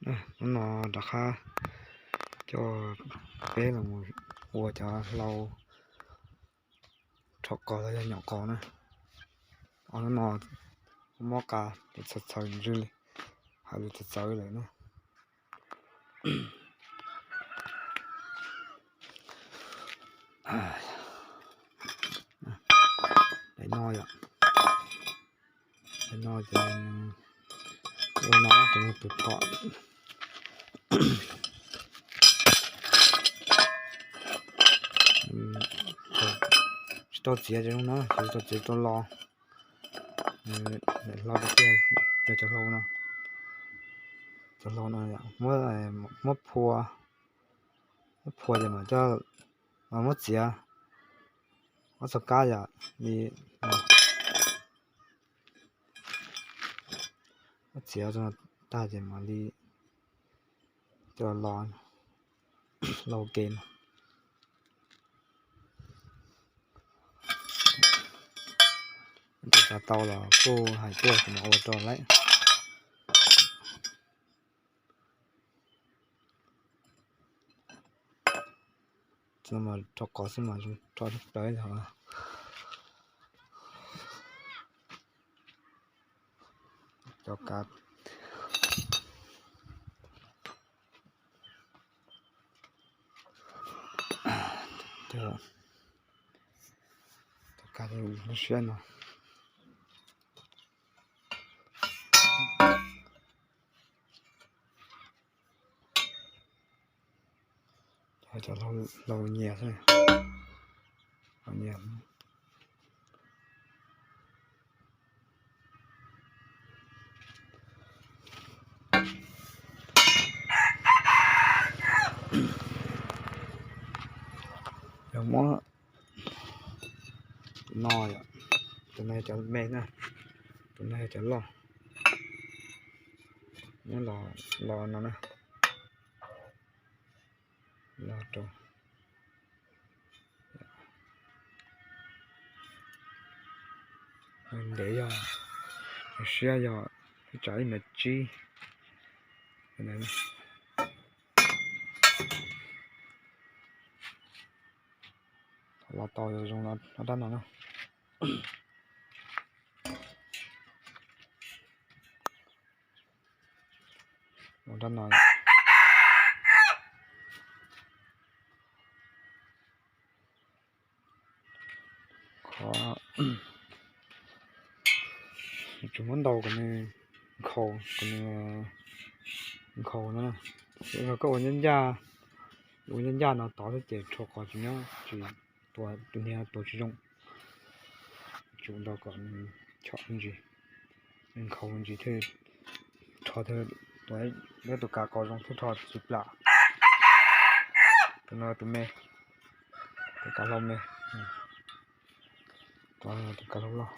Hnub no rov qab coj peb los ua cov hlau rho qos los yog nyom qos na. Ob hnub no mob qa txawv txawv ntswg li, hais lus txawv txawv lawm na. Daim no yom, daim no ces ua no ces tus thom tsis tau txiav ces no ces tau txiav tau lo. Daim hlau tiag tiag, cov hlau no, cov hlau no muab phua, muab phua ces mam coj, muab txiav ob txoj kab yom, li muab txiav tag ces mam li coj los lo ke no. Tus xav tau los kuj hais tuaj kuv mam ua rau lawm. Rho qos xwb mas rho tsis tau yog cov kav. Cov kav lub siab no. Cov hlau nyias xwb, nyias. Yog muab tus no yom, tus no yog cov me na, tus no yog cov loj. Muab los no na, los rau ntev yog, siab yog, ib tsam ib mev tsib. Los tau zoo no rab no na. Ua rab no. Qhov tsis muab ntaus kom nws nkhaus, kom nws nkhaus no. Yog koj ua ncaj ncaj, ua ncaj ncaj no tod xwb ces rho qos tsis nyob, tsis tua, tus niag tuav tsis zoo. Tsum ntaus kom nws chom ntsis, nkhaus ntsis thiaj rho, thiaj ua tus kav qos zoo thiaj rho tsis plam. Tus no tus me, tus kav hlau me, tus kav hlau loj.